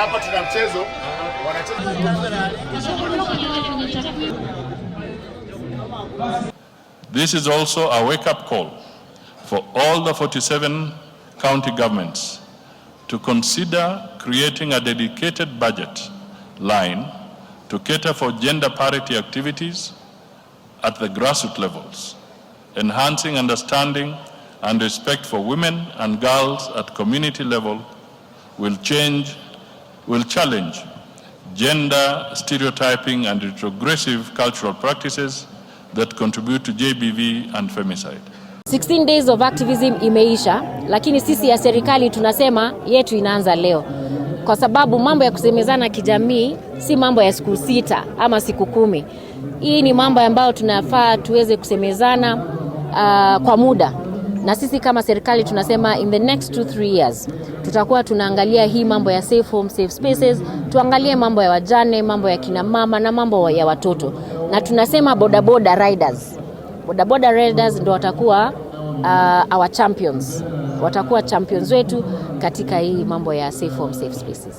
Hapa tuna mchezo wanacheza. This is also a wake-up call for all the 47 county governments to consider creating a dedicated budget line to cater for gender parity activities at the grassroots levels, enhancing understanding and respect for women and girls at community level will challenge gender stereotyping and retrogressive cultural practices that contribute to GBV and femicide. 16 days of activism imeisha, lakini sisi ya serikali tunasema yetu inaanza leo, kwa sababu mambo ya kusemezana kijamii si mambo ya siku 6 ama siku 10. Hii ni mambo ambayo tunafaa tuweze kusemezana kwa muda, na sisi kama serikali tunasema in the next 2-3 years tutakuwa tunaangalia hii mambo ya safe home, safe spaces, tuangalie mambo ya wajane, mambo ya kina mama na mambo ya watoto, na tunasema bodaboda riders, bodaboda riders ndo watakuwa our champions, watakuwa champions wetu katika hii mambo ya safe home, safe spaces.